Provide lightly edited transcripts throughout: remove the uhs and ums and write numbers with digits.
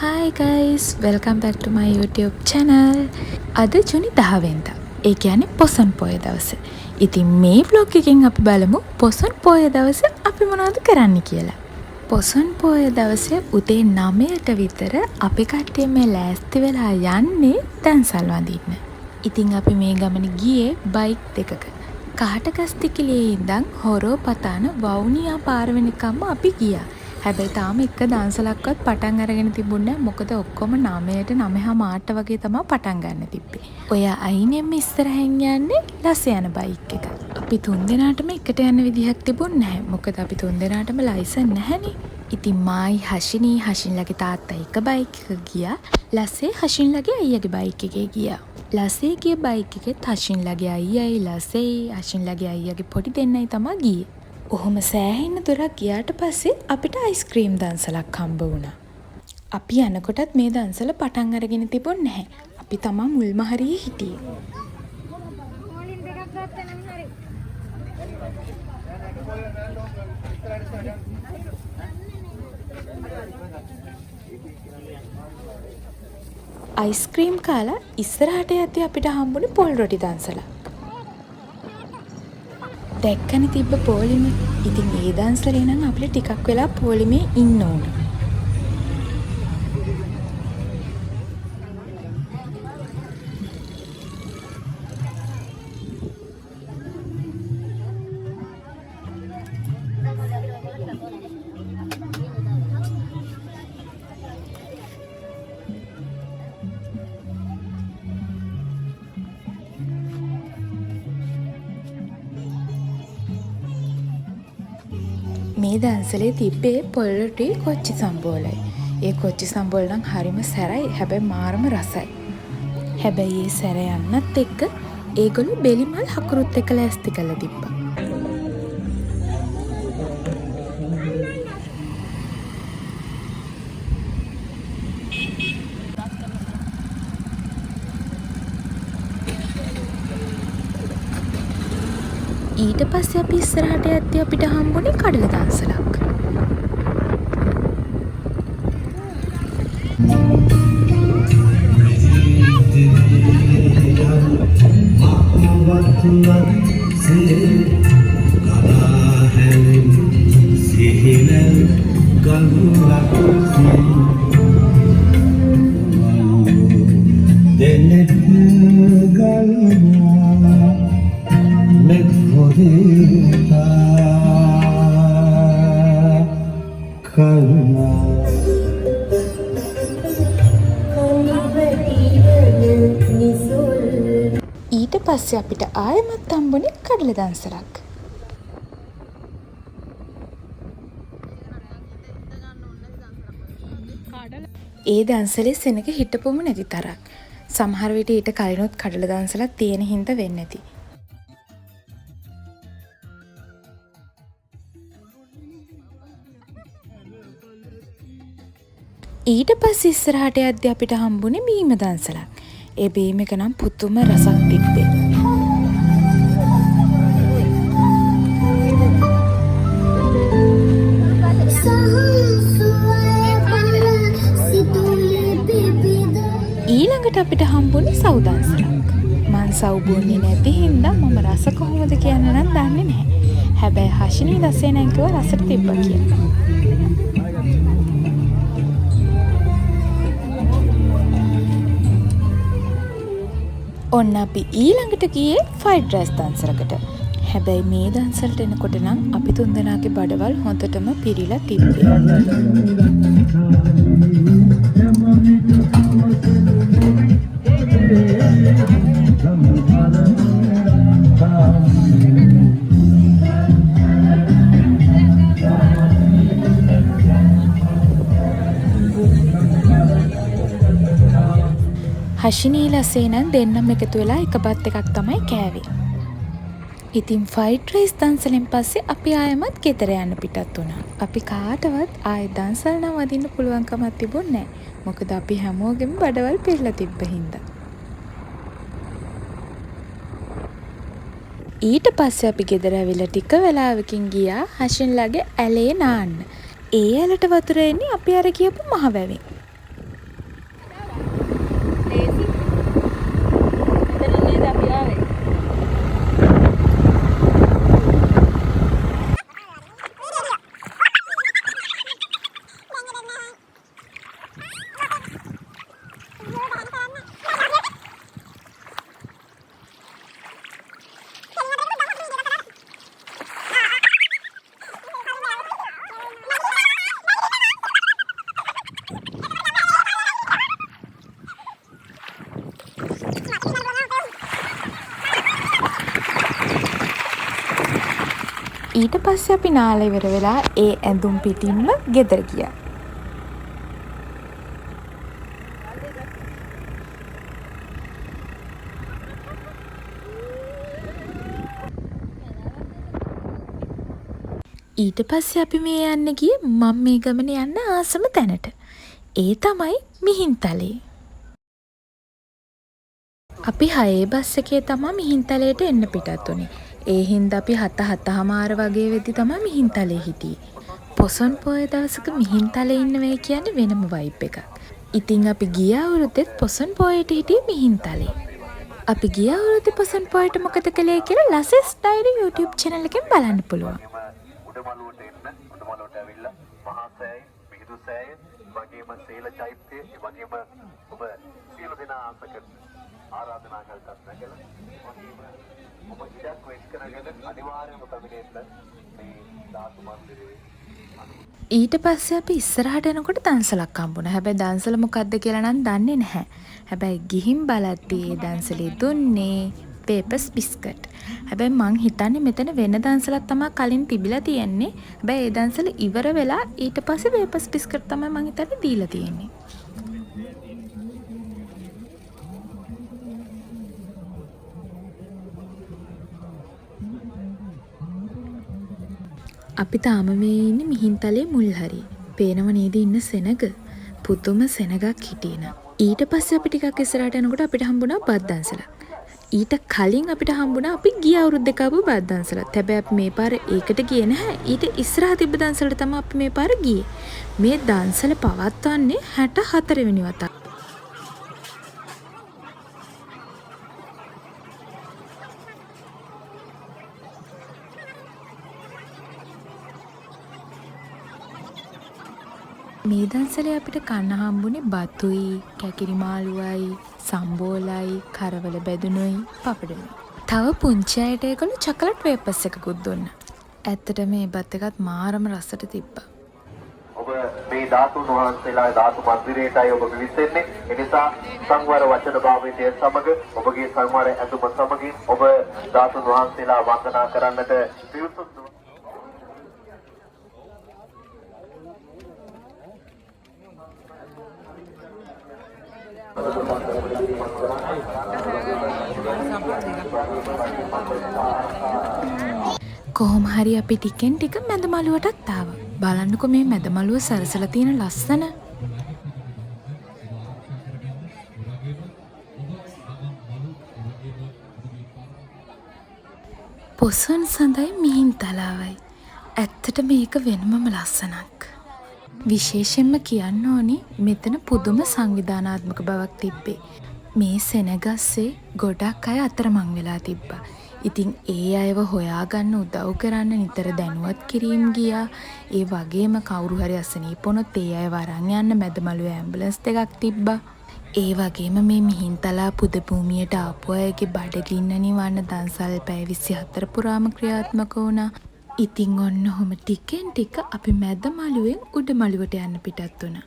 Hi guys, welcome back to my YouTube channel. අද ජුනි 10 වෙනිදා. ඒ කියන්නේ පොසොන් පොය දවස. ඉතින් මේ vlog එකෙන් අපි බලමු පොසොන් පොය දවස අපි මොනවද කරන්න කියලා. පොසොන් පොය දවසේ උදේ 9ට විතර අපි කට්ටිය මේ ලෑස්ති වෙලා යන්නේ දන්සල් වඳින්න. ඉතින් අපි මේ ගමන ගියේ බයික් දෙකක. කහටගස්තිකිලියේ ඉඳන් හොරෝපතාන වවුනියා පාර වෙනකම්ම අපි ගියා. හැබැයි තාම එක දන්සලක්වත් පටන් අරගෙන තිබුණේ නැහැ. මොකද ඔක්කොම 9ට 9:15ට වගේ තමයි පටන් ගන්න තිබ්බේ. ඔය අයිනෙන්ම ඉස්සරහින් යන්නේ ලස යන බයික් එක. අපි තුන් දෙනාටම එකට යන්න විදිහක් තිබුණ නැහැ. මොකද අපි තුන් දෙනාටම ලයිසන් නැහැනේ. ඉතින් මායි හෂිනී හෂින්ලගේ තාත්තා එක බයික් එකක ගියා. ලසේ හෂින්ලගේ අයියාගේ බයික් එකේ ගියා. ලසේ ගිය බයික් එකෙත් හෂින්ලගේ අයියයි ලසෙයි හෂින්ලගේ අයියාගේ පොඩි දෙන්නයි තමා ගියේ. ඔහොම සෑහෙන්න දුරක් ගියාට පස්සේ අපිට අයිස්ක්‍රීම් දන්සලක් හම්බ වුණා. අපි යනකොටත් මේ දන්සල පටන් අරගෙන තිබුණ නැහැ. අපි තමා මුල්ම හරියේ හිටියේ. මොලින් දෙකක් ගත්තා නම් හරි. අයිස්ක්‍රීම් කාලා ඉස්සරහට යද්දි අපිට හම්බුනේ පොල් රොටි දන්සලක්. දැක්කනේ තිබ්බ පොලිම. ඉතින් ඒ දන්සලේ නම් අපිට ටිකක් වෙලා පොලිමේ ඉන්න ඕන. මේ දන්සලේ තිබ්බේ පොල් රොටි කොච්චි සම්බෝලයි. ඒ කොච්චි සම්බෝල නම් හරිම සැරයි. හැබැයි මාරම රසයි. හැබැයි ඒ සැර යන්නත් එක්ක ඒගොල්ලෝ බෙලිමල් හකුරුත් එක්ක ලෑස්ති කරලා තිබ්බා. ඊට පස්සේ අපි ඉස්සරහට යද්දි අපිට හම්බුනේ කඩල දන්සලක්. ඊට පස්සේ අපිට ආයෙමත් හම්බුනේ කඩල දන්සලක්. ඒ දන්සලේ සෙනග හිටපුම නැති තරම්. සමහර විට ඊට කලිනුත් කඩල දන්සලක් තියෙන හින්දා වෙන්න ඇති. ඊට පස්සේ ඉස්සරහට යද්දි අපිට හම්බුනේ බීම දන්සලක්. ඒ බීම එක නම් පුදුම රසක් තිබ්බේ. ඊළඟට අපිට හම්බුනේ සව් දන්සලක්. මං සව් බොන්නේ නැති හින්දා මම රස කොහොමද කියන්න නම් දන්නේ නැහැ. හැබැයි හෂිනී ලසේ නම් කිව්වා රසට තිබ්බා කියලා. ඔන්න අපි ඊළඟට ගියේ ෆ්‍රයිඩ් රයිස් දන්සලකට. හැබැයි මේ දන්සලට එනකොට නම් අපි තුන්දෙනාගේ බඩවල් හොඳටම පිරීලා තිබ්බේ. හෂිනී ලසේ නම් දෙන්නම එකතු වෙලා එක බත් එකක් තමයි කෑවේ. ඉතින් ෆ්‍රයිඩ් රයිස් දන්සලෙන් පස්සේ අපි ආයෙමත් ගෙදර යන්න පිටත් වුණා. අපි කාටවත් ආයෙ දන්සල් නම් වදින්න පුළුවන්කමක් තිබුණ නෑ. මොකද අපි හැමෝගෙම බඩවල් පිරලා තිබ්බ හින්දා. ඊට පස්සේ අපි ගෙදර ඇවිල්ලා ටික වෙලාවකින් ගියා හෂින්ලාගේ ඇලේ නාන්න. ඒ ඇලට වතුර එන්නේ අපි අර කියපු මහ වැවෙන්. ඊට පස්සේ අපි නාලා ඉවර වෙලා ඒ ඇඳුම් පිටින්ම ගෙදර ගියා. ඊට පස්සේ අපි මේ යන්න ගියේ මං මේ ගමන යන්න ආසම තැනට. ඒ තමයි මිහින්තලේ. අපි හයේ බස් එකේ තමා මිහින්තලයට එන්න පිටත් වුණේ. ඒ හින්දා අපි හත හතහමාර වගේ වෙද්දි තමා මිහින්තලේ හිටියේ. පොසොන් පෝය දවසක මිහින්තලේ ඉන්නවයි කියන්නේ වෙනම වයිබ් එකක්. ඉතින් අපි ගිය අවුරුද්දෙත් පොසොන් පෝයට හිටියේ මිහින්තලේ. අපි ගිය අවුරුද්දේ පොසොන් පෝයට මොකද කළේ කියලා ලසෙස් ඩයරි YouTube channel එකෙන් බලන්න පුළුවන්. උඩමළුවට එන්න, උඩමළුවට ඇවිල්ලා මහා සෑය, මිහිඳු සෑය, වගේම සේල චෛත්‍යය, ඒ වගේම ඔබ සියලු දෙනා ආස කරන ආරාධනා කළත් නැගලා, වගේම ඔබ ඉඩක් වෙස් කරගෙන අනිවාර්යයෙන්ම පැමිණෙන්න මේ ධාතු මන්දිරයේ. ඊට පස්සේ අපි ඉස්සරහට එනකොට දන්සලක් හම්බුණා. හැබැයි දන්සල මොකද්ද කියලා නම් දන්නේ නැහැ. හැබැයි ගිහින් බලද්දී ඒ දන්සලේ දුන්නේ වේපස් බිස්කට්. හැබැයි මං හිතන්නේ මෙතන වෙන දන්සලක් තමා කලින් තිබිලා තියෙන්නේ. හැබැයි ඒ දන්සල ඉවර වෙලා ඊට පස්සේ වේපස් බිස්කට් තමයි මං හිතන්නේ දීලා තියෙන්නේ. අපි තාම මේ ඉන්නේ මිහින්තලේ මුල් හරියේ. පේනව නේද ඉන්න සෙනග? පුදුම සෙනගක් හිටියේ නම්. ඊට පස්සේ අපි ටිකක් ඉස්සරහට යනකොට අපිට හම්බුණා බත් දන්සලක්. ඊට කලින් අපිට හම්බුණා අපි ගිය අවුරුද්දේ කාපු බත් දන්සලත්. හැබැයි අපි මේ පාර ඒකට ගියේ නැහැ. ඊට ඉස්සරහ තිබ්බ දන්සලට තමයි අපි මේ පාර ගියේ. මේ දන්සල පවත්වන්නේ 64 වෙනි වතාව. මේ දන්සලේ අපිට කන්න හම්බුනේ බතුයි, කැකිරි මාළුවයි, සම්බෝලයි, කරවල බැදුනුයි, පපඩමුයි. තව පුංචි අයට ඒගොල්ලෝ චොකලට් වේපර්ස් එකකුත් දුන්නා. ඇත්තට මේ බත් එකත් මාරම රසට තිබ්බා. ඔබ මේ ධාතුන් වහන්සේලා ධාතු මන්දිරයටයි ඔබ පිවිසෙන්නේ. ඒ නිසා සංවර වචන භාවිතය සමග ඔබගේ සංවර ඇඳුම සමගින් ඔබ ධාතුන් වහන්සේලා වන්දනා කරන්නට පිවිසුම්. කොහොම හරි අපි ටිකෙන් ටික මැද මළුවටත් ආවා. බලන්නකෝ මේ මැද මළුව සරසලා තියෙන ලස්සන. පොසොන් සඳයි මිහින්තලාවයි. ඇත්තට මේක වෙනමම ලස්සනක්. විශේෂයෙන්ම කියන්න ඕනි මෙතන පුදුම සංවිධානාත්මක බවක් තිබ්බේ. මේ සෙනගස්සේ ගොඩක් අය අතරමං වෙලා තිබ්බා. ඉතින් ඒ අයව හොයාගන්න උදව් කරන්න නිතර දැනුවත් කිරීම් ගියා. ඒ වගේම කවුරු හරි අසනීප වුණොත් ඒ අයව අරන් යන්න මැද මළුවේ ඇම්බුලන්ස් දෙකක් තිබ්බා. ඒ වගේම මේ මිහින්තලා පුද භූමියට ආපු අයගේ බඩගින්න නිවන්න දන්සල් පැය 24 පුරාම ක්‍රියාත්මක වුණා. ඉතින් ඔන්න ඔහොම ටිකෙන් ටික අපි මැද මළුවෙන් උඩ මළුවට යන්න පිටත් වුණා.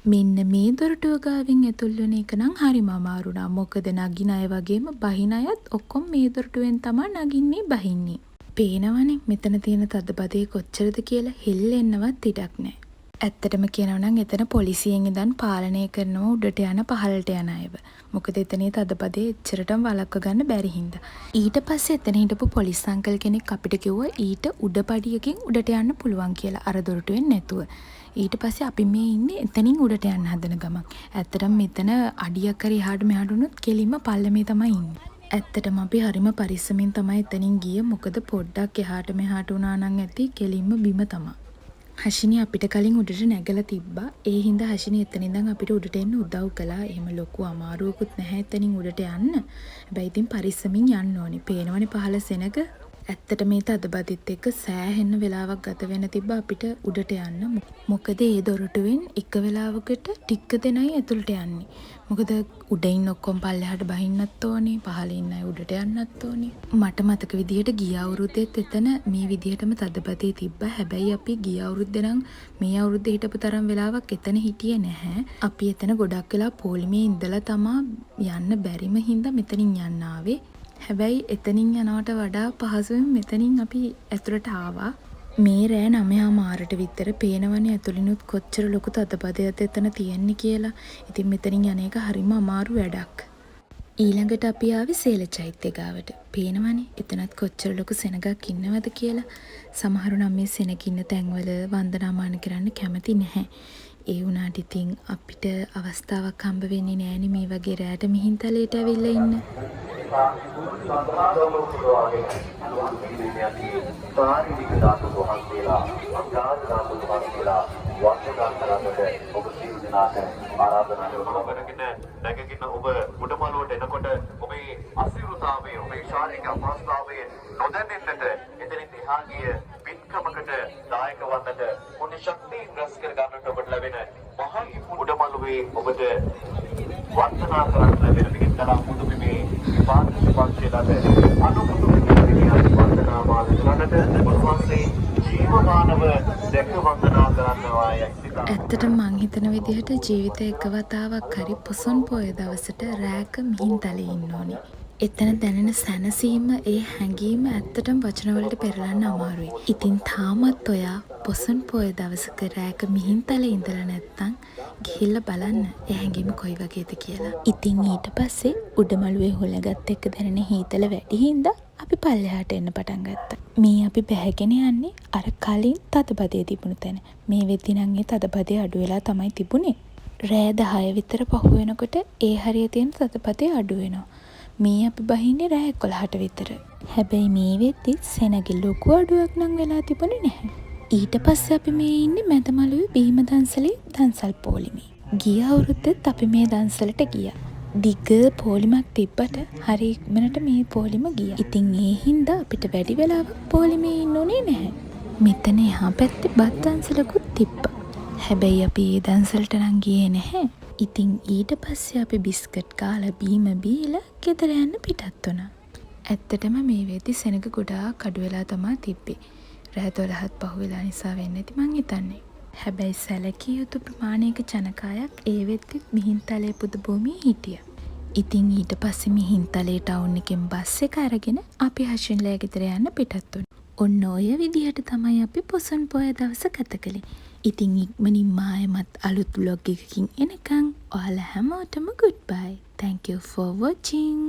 මෙන්න මේ දොරටුව ගාවින් ඇතුල් වෙන එක නම් හරිම අමාරු වුණා. මොකද නගින අය වගේම බහින අයත් ඔක්කොම මේ දොරටුවෙන් තමා නගින්නේ බහින්නේ. පේනවනේ මෙතන තියෙන තදබදේ කොච්චරද කියලා, හෙල්ලෙන්නවත් ඉඩක් නෑ. ඇත්තටම කියනවා නම් එතන පොලිසියෙන් ඉඳන් පාලනය කරනවා උඩට යන පහළට යන අයව. මොකද එතන ඒ තදබදේ එච්චරටම වළක්ව ගන්න බැරි හින්දා. ඊට පස්සේ එතන හිටපු පොලිස් අංකල් කෙනෙක් අපිට කිව්වා ඊට උඩ පඩියකින් උඩට යන්න පුළුවන් කියලා, අර දොරටුවෙන් නැතුව. ඊට පස්සේ අපි මේ ඉන්නේ එතනින් උඩට යන්න හදන ගමන්. ඇත්තටම මෙතන අඩියක් හරි එහාට මෙහාට වුණොත් කෙලින්ම පල්ලමේ තමයි ඉන්නේ. ඇත්තටම අපි හරිම පරිස්සමින් තමයි එතනින් ගියේ. මොකද පොඩ්ඩක් එහාට මෙහාට වුණා නම් ඇති කෙලින්ම බිම තමයි. හෂිනි අපිට කලින් උඩට නැගලා තිබ්බා. ඒ හින්දා හෂිනි එතන ඉඳන් අපිට උඩට එන්න උදව් කළා. එහෙම ලොකු අමාරුවකුත් නැහැ එතනින් උඩට යන්න. හැබැයි ඉතින් පරිස්සමින් යන්න ඕනේ. පේනවනේ පහළ සෙනග. ඇත්තට මේ තදබදිත් එක්ක සෑහෙන්න වෙලාවක් ගත වෙන්න තිබ්බා අපිට උඩට යන්න. මොකද ඒ දොරටුවෙන් එක වෙලාවකට ටික දෙනයි ඇතුළට යන්නේ. මොකද උඩ ඉන්න ඔක්කොම පල්ලෙහාට බහින්නත් ඕනේ, පහළ ඉන්න අය උඩට යන්නත් ඕනේ. මට මතක විදිහට ගිය අවුරුද්දෙත් එතන මේ විදිහටම තදබදේ තිබ්බා. හැබැයි අපි ගිය අවුරුද්දේ නම් මේ අවුරුද්දේ හිටපු තරම් වෙලාවක් එතන හිටියේ නැහැ. අපි එතන ගොඩක් වෙලා පොලිමේ ඉඳලා තමා යන්න බැරිම හින්දා මෙතනින් යන්න ආවේ. හැබැයි එතනින් යනවට වඩා පහසුවෙන් මෙතනින් අපි ඇතුළට ආවා. මේ රෑ 9:30ට විතර පේනවනේ ඇතුළිනුත් කොච්චර ලොකු තදබදයක්ද එතන තියෙන්නේ කියලා. ඉතින් මෙතනින් යන එක හරිම අමාරු වැඩක්. ඊළඟට අපි ආවේ සේල චෛත්‍ය ගාවට. පේනවනේ එතනත් කොච්චර ලොකු සෙනගක් ඉන්නවද කියලා. සමහරු නම් මේ සෙනග ඉන්න තැන්වල වන්දනාමාන කරන්න කැමති නැහැ. ඒ වුණාට ඉතින් අපිට අවස්ථාවක් හම්බ වෙන්නේ නෑනේ මේ වගේ රෑට මිහින්තලයට ඇවිල්ලා ඉන්න. ශාරීරික ධාතුන් වහන්සේලා, අගාධ ධාතුන් වහන්සේලා වන්දනා කරන්නට ඔබ සියලු දෙනාට ආරාධනා කරනවා. කරගෙන නැගගෙන ඔබ උඩමළුවට එනකොට ඔබේ අසීරුතාවය, ඔබේ ශාරීරික අපහසුතාවය නොදැනෙන්නට, එතනින් එහා ගිය පින්කමකට දායක වන්නට, පුණ්‍ය ශක්තිය රැස් කර ගන්නට ඔබට ලැබෙන මහා උඩමළුවේ ඔබට වන්දනා කරන්න ලැබෙන මිහින්තලා පුදුබිමේ විපාක පක්ෂයට අනුපුදුම දෙවියන් වන්දනාමාන කරන්නට උන්වහන්සේ ජීවමානව දැක වන්දනා කරන්නවා යයි සිතා. ඇත්තටම මං හිතන විදිහට ජීවිතේ එක වතාවක් හරි පොසොන් පෝය දවසට රෑක මිහින්තලේ ඉන්න ඕනි. එතන දැනෙන සැනසීම, ඒ හැඟීම ඇත්තටම වචන වලට පෙරලන්න අමාරුයි. ඉතින් තාමත් ඔයා පොසොන් පෝය දවසක රෑක මිහින්තලේ ඉඳලා නැත්තම් ගිහිල්ලා බලන්න ඒ හැඟීම කොයි වගේද කියලා. ඉතින් ඊට පස්සේ උඩමළුවේ හුළඟත් එක්ක දැනෙන හීතල වැඩි හින්දා අපි පල්ලෙහාට එන්න පටන් ගත්තා. මේ අපි බැහැගෙන යන්නේ අර කලින් තදබදය තිබුණු තැන. මේ වෙද්දි නම් ඒ තදබදය අඩු වෙලා තමයි තිබුණේ. රෑ 10 විතර පහු වෙනකොට ඒ හරිය තියෙන තදබදය අඩු වෙනවා. මේ අපි බහින්නේ රෑ 11ට විතර. හැබැයි මේ වෙද්දිත් සෙනගෙ ලොකු අඩුවක් නම් වෙලා තිබුණේ නැහැ. ඊට පස්සේ අපි මේ ඉන්නේ මැදමළුවේ බීම දන්සලේ දන්සල් පොලිමේ. ගිය අවුරුද්දෙත් අපි මේ දන්සලට ගියා. දිග පොලිමක් තිබ්බට හරි ඉක්මනට මේ පොලිම ගියා. ඉතින් ඒ හින්දා අපිට වැඩි වෙලාවක් පොලිමේ ඉන්න උනේ නැහැ. මෙතන එහා පැත්තේ බත් දන්සලකුත් තිබ්බා. හැබැයි අපි ඒ දන්සලට නම් ගියේ නැහැ. ඉතින් ඊට පස්සේ අපි බිස්කට් කාලා බීම බීලා ගෙදර යන්න පිටත් වුණා. ඇත්තටම මේ වෙද්දි සෙනග ගොඩාක් අඩු වෙලා තමා තිබ්බේ. රෑ 12ත් පහු වෙලා නිසා වෙන්න ඇති මං හිතන්නේ. හැබැයි සැලකිය යුතු ප්‍රමාණයක ජනකායක් ඒ වෙද්දිත් මිහින්තලේ පුද භූමියේ හිටියා. ඉතින් ඊට පස්සේ මිහින්තලේ ටවුන් එකෙන් බස් එක අරගෙන අපි හෂින්ලා ගෙදර යන්න පිටත් වුණා. ඔන්න ඔය විදිහට තමයි අපි පොසොන් පෝය දවස ගත කළේ. ඉතින් ඉක්මනින්ම ආයෙමත් අලුත් ව්ලොග් එකකින් එනකන් ඔයාලා හැමෝටම good bye. Thank you for watching.